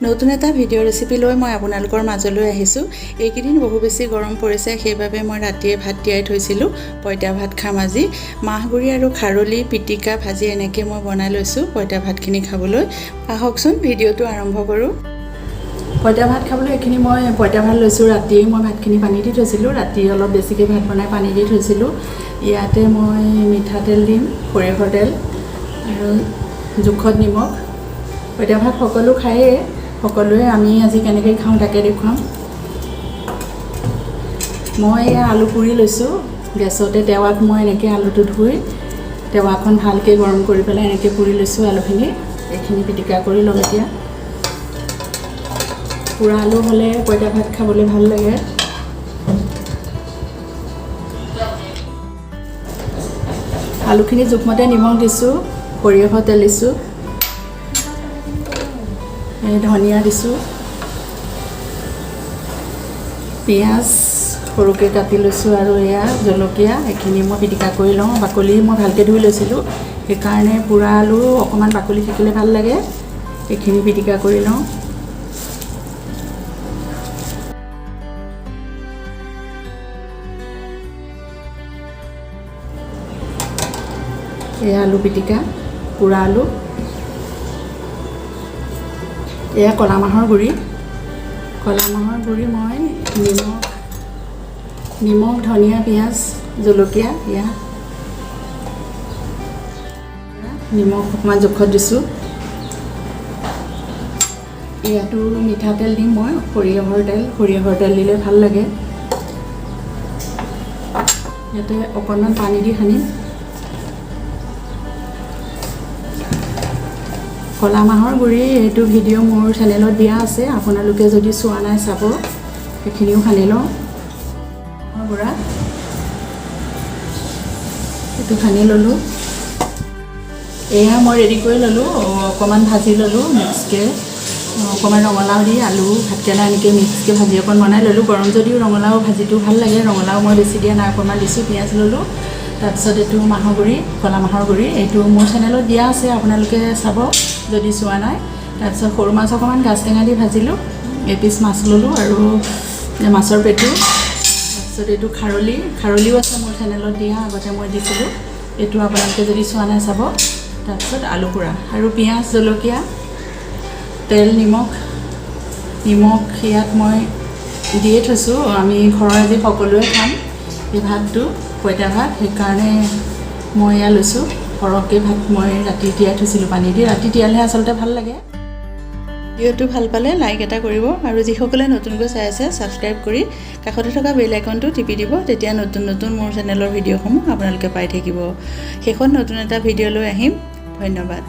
নতুন এটা video' recipe লৈ মই আপোনালোকৰ মাজলৈ আহিছোঁ। এইকেইদিন বহু বেছি গৰম পৰিছে, সেইবাবে মই ৰাতিয়ে ভাত তিয়াই থৈছিলোঁ। পঁইতা ভাত খাম আজি। মাহগুড়ি আৰু খাৰলি পিটিকা ভাজি এনেকৈ মই বনাই লৈছোঁ পঁইতা ভাতখিনি খাবলৈ। আহকচোন, ভিডিঅ'টো আৰম্ভ কৰোঁ। পঁইতা ভাত খাবলৈ এইখিনি মই পঁইতা ভাত লৈছোঁ। ৰাতিয়ে মই ভাতখিনি পানী দি থৈছিলোঁ। ৰাতি অলপ বেছিকৈ ভাত বনাই পানী দি থৈছিলোঁ। ইয়াতে মই মিঠাতেল দিম, সৰিয়হৰ তেল আৰু জোখত নিমখ। পঁইতা ভাত সকলো খায়েই সকলোৱে। আমি আজি কেনেকৈ খাওঁ তাকে দেখুৱাম। মই এয়া আলু পুৰি লৈছোঁ গেছতে। টেৱাত মই এনেকৈ আলুটো ধুই টেৱাখন ভালকৈ গৰম কৰি পেলাই এনেকৈ পুৰি লৈছোঁ আলুখিনি। এইখিনি পিটিকা কৰি ল'ম এতিয়া। পোৰা আলু হ'লে পঁইতা ভাত খাবলৈ ভাল লাগে। আলুখিনি জোখমতে নিমখ দিছোঁ, সৰিয়হৰ তেল দিছোঁ, এই ধনিয়া দিছোঁ, পিঁয়াজ সৰুকৈ কাটি লৈছোঁ আৰু এয়া জলকীয়া। এইখিনি মই পিটিকা কৰি লওঁ। বাকলি মই ভালকৈ ধুই লৈছিলোঁ, সেইকাৰণে পোৰা আলু অকণমান বাকলি থাকিলে ভাল লাগে। এইখিনি পিটিকা কৰি লওঁ। এয়া আলু পিটিকা, পোৰা আলু। এয়া ক'লা মাহৰ গুড়ি। ক'লা মাহৰ গুড়ি মই নিমখ, ধনিয়া, পিঁয়াজ, জলকীয়া, এয়া নিমখ অকণমান জোখত দিছোঁ। ইয়াতো মিঠাতেল দিম মই, সৰিয়হৰ তেল। সৰিয়হৰ তেল দিলে ভাল লাগে। ইয়াতে অকণমান পানী দি সানিম। ক'লা মাহৰ গুড়ি এইটো ভিডিঅ' মোৰ চেনেলত দিয়া আছে, আপোনালোকে যদি চোৱা নাই চাব। সেইখিনিও সানি লওঁ। মাহৰ গুড়া এইটো সানি ল'লোঁ। এয়া মই ৰেডি কৰি ল'লোঁ। অকণমান ভাজি ল'লোঁ মিক্সকৈ, অকণমান ৰঙালাও দি আলু ভাতকেৰেলা এনেকৈ মিক্সকৈ ভাজি অকণ বনাই ল'লোঁ। গৰম যদিও ৰঙালাও ভাজিটো ভাল লাগে। ৰঙালাও মই বেছি দিয়া নাই, অকণমান দিছোঁ। পিঁয়াজ ল'লোঁ। তাৰপিছত এইটো মাহৰ গুড়ি, ক'লা মাহৰ গুড়ি, এইটো মোৰ চেনেলত দিয়া আছে, আপোনালোকে চাব যদি চোৱা নাই। তাৰপিছত সৰু মাছ অকণমান গাজ টেঙা দি ভাজিলোঁ। এপিচ মাছ ল'লোঁ আৰু মাছৰ পেটু। তাৰপিছত এইটো খাৰলি, খাৰলিও আছে মোৰ চেনেলত দিয়া, আগতে মই দিছিলোঁ। এইটো আপোনালোকে যদি চোৱা নাই চাব। তাৰপিছত আলু পোৰা আৰু পিঁয়াজ, জলকীয়া, তেল, নিমখ। নিমখ ইয়াত মই দিয়ে থৈছোঁ। আমি ঘৰৰ আজি সকলোৱে খাম এই ভাতটো, পঁইতা ভাত, সেইকাৰণে মই এয়া লৈছোঁ সৰহকৈ। ভাত মই ৰাতি তিয়াই থৈছিলোঁ পানী দি। ৰাতি তিয়ালেহে আচলতে ভাল লাগে। ভিডিঅ'টো ভাল পালে লাইক এটা কৰিব আৰু যিসকলে নতুনকৈ চাই আছে ছাবস্ক্ৰাইব কৰি কাষতে থকা বেল আইকনটো টিপি দিব। তেতিয়া নতুন নতুন মোৰ চেনেলৰ ভিডিঅ'সমূহ আপোনালোকে পাই থাকিব। শেষত নতুন এটা ভিডিঅ' লৈ আহিম। ধন্যবাদ।